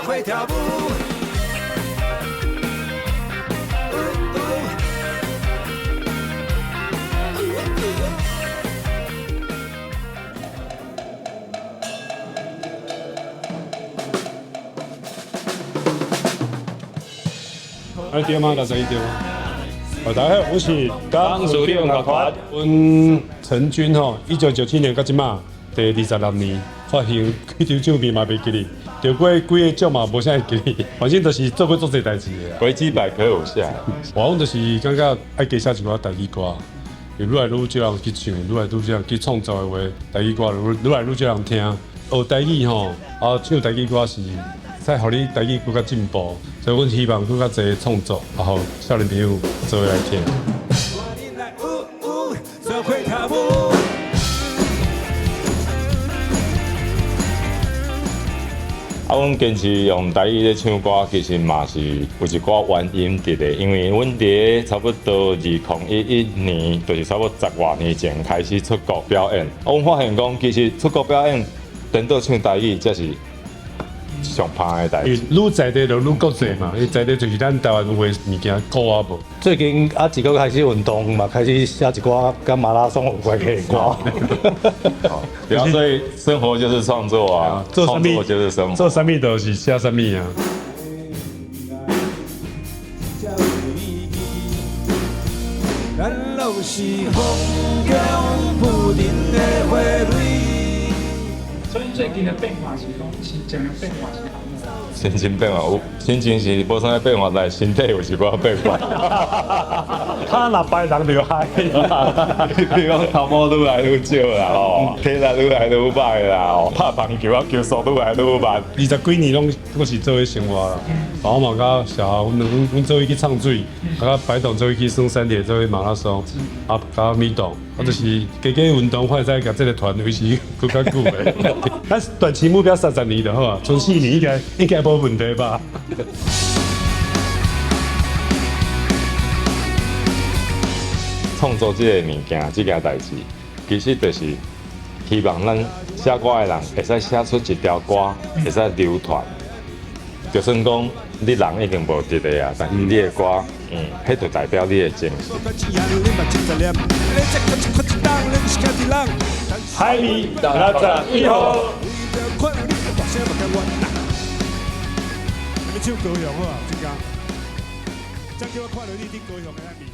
伙跳舞。哎對嗎？61對嗎？哦，大家好，我是董事長樂團。阮成軍吼，1997年到這馬第26年，發行幾張唱片嘛袂記得，得過幾个獎嘛無啥會記得，反正就是做過足濟代誌的啦。維基百科有寫。我講就是感覺愛加寫一寡台語歌，愈來愈少人去唱，愈來愈少人去創作的話，台語歌愈來愈少人聽。學台語吼，啊唱台語歌是使予你台語閣較進步，所以阮希望閣較濟創作，然後少年朋友做伙來聽。做伙跳舞。啊，阮堅持用台語咧唱歌，其實嘛是有一寡原因佇咧，因為阮佇差不多2011年，就是差不多十外年前開始出國表演。啊，阮發現講，其實出國表演，顛倒唱台語才是上歹的代誌。愈在地就愈國際嘛，伊在地就是咱台灣有的物件，古啊無。最近啊，一個開始運動嘛，開始寫一寡佮馬拉松有關係的歌。對啊，所以生活就是創作啊，創作就是生活。做啥物就是寫啥物啊。咱攏是風中浮雲的花蕊。所以最近的變化是講心情的變化是按怎？心情變化有，心情是無啥變化，但是身體有一寡變化。他若拜人就害。比如講頭毛愈來愈少啦，吼，體力愈來愈歹啦，吼，拍棒球啊球速愈來愈慢。20幾年攏閣是做伙生活啦。我嘛佮小豪，阮做伙去唱水，啊，佮白董做伙去耍三鐵，做伙馬拉松，啊，佮米董，啊，就是加加運動，會使共這個團維持閣較久的。咱短期目標30年就好啊，賰4年應該無問題吧？創作這個物件，這件代誌，其實就是希望咱寫歌的人會使寫出一條歌，會使流傳。就算講你人已經無佇咧啊，但是你的歌，彼就代表你的精神。海味61號。唱高雄好啊，這間。才叫我看著你佇高雄的遐面。